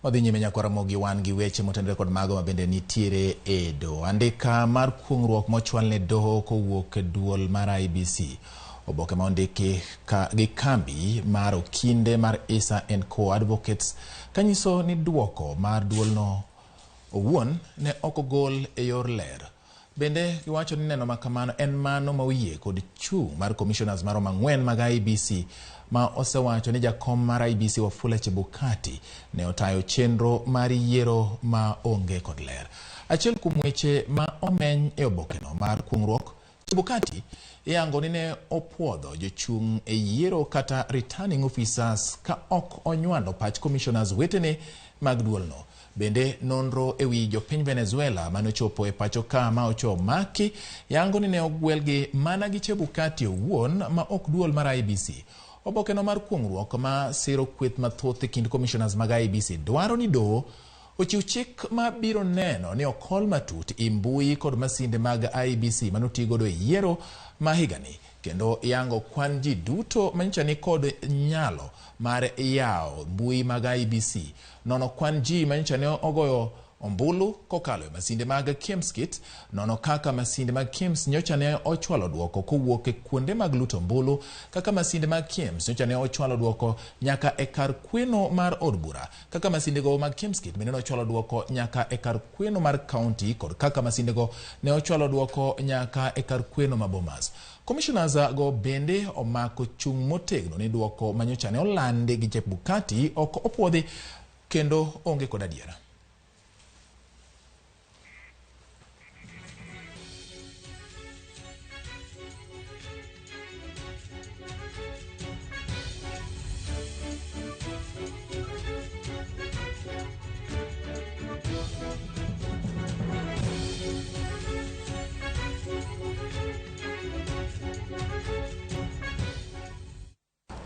Wadhi nyime nyakwa Ramogi wan gi weche motenore kod mago mabende nitiere e doho. Andika mar kuong'ruok mochwal ne doho kowuok e duol mar IEBC. Oboke ma ondiki ka, gi kambi mar okinde mar Issa and Co Advocates kanyiso ni duoko mar duolno owuon ne ok ogol e yor ler. Bende giwacho ni neno ma kamano en mano ma oyie kod chung' mar commissioners maromo ang'wen mag IEBC ma osewacho ni jakom mar IEBC Wafula Chebukati ne otayo chenro mar yiero ma onge kod ler. Achiel kuom weche ma omeny e obokeno mar kuong'ruok, Chebukati iyango ni ne opuodho jochung' e yiero kata returning officers ka ok onywando pach commissioners wetene mag duolno. Bende nonro e wi jopiny Venezuela manochopo e pacho ka ma ocho maki yango ni ne ogwelgi mana gi Chebukati owuon ma ok duol mar IEBC. Obokeno mar kuong'ruok ma siro kweth mathoth e kind commissioners mag IEBC dwaro ni doho ochiw chik ma biro neno ni okol matut i mbui kod masinde mag IEBC manotigodo e yiero ma higani kendo yango kwan ji duto manyicha ni kod nyalo mar yawo mbui mag IEBC, nono kwan ji manyicha ne ogoyo ombulu kokalo e masinde mag KIEMS kit, nono kaka masinde mag KIEMS nyocha ne ochwalo duoko kowuok e kuonde mag luto ombulu, kaka masinde mag KIEMS nyocha ne ochwalo duoko nyaka e kar kweno mar od bura, kaka masindego mag KIEMS kit bende ne ochwalo duoko nyaka e kar kweno mar kaunti kod kaka masindego ne ochwalo duoko nyaka e kar kweno ma Bomas. Commissioners go bende omako chung' motegno ni duoko manyocha ne olandi gi Chebukati ok opuodhi kendo onge kod adiera.